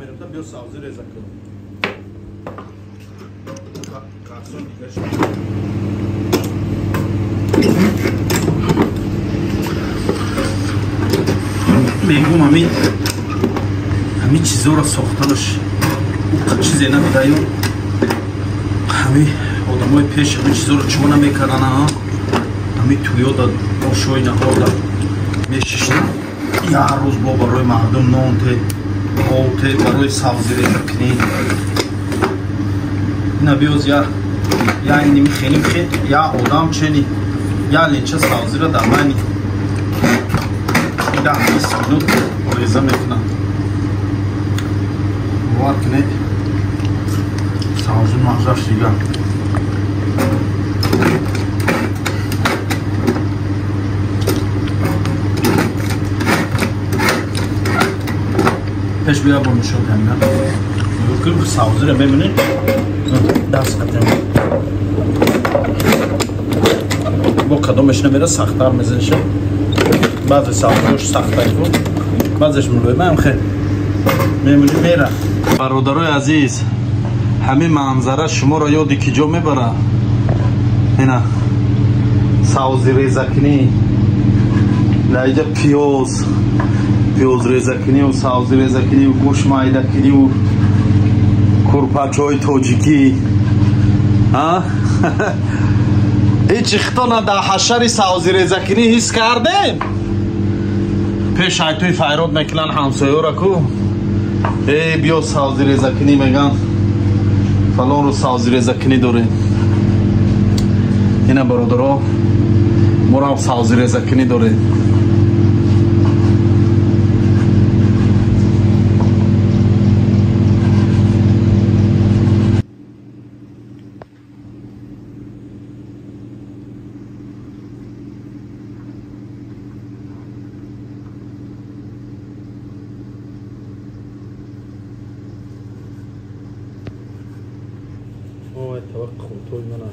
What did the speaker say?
Намерам да биё савзи реза кун. Гарсон дигар. Мегум ҳамин чизоро сохтанаш чизе набудаю. Ҳами одамои пеш ҳамин чизоро чо намекардана, ҳами туёда ошои наҳорда мешиштан, як рӯз бо барои мардум нон те, об те, барои сабзи реза кунӣ. Ина биёз я ними хелим хе я одам чени я ленча сабзира дар байни 10-20 минут реза мекунам. Бовар кунед, сабзи мағзаш дигар. Пеш бия бо нишон кардам. Нигоҳ кун, сабзиро мебинед, даст қатем. Бо кадомеш намера сахттар мезаниша. Баъзе сабзиҳош сахтак буд, баъзеш мулоимам хе мемуни мера. Бародарои азиз, ҳамин манзара шуморо ёди ки ҷо мебара? Ина сабзи резакунӣ, дар инҷа пиёз, пиёз резакуниву сабзи резакуниву гӯшт майдакуниву курпачҳои тоҷикӣ. Ҳеҷ хитона дар ҳашари сабзи резакунӣ ҳис кардем? Пеш айтои файрод мекунанд ҳамсоёра ку, э биё сабзи резакунӣ меган, фалон рӯз сабзи резакунӣ дорем. Ина бародаро, морам сабзи резакунӣ дорем. Ой, таваққутой мана.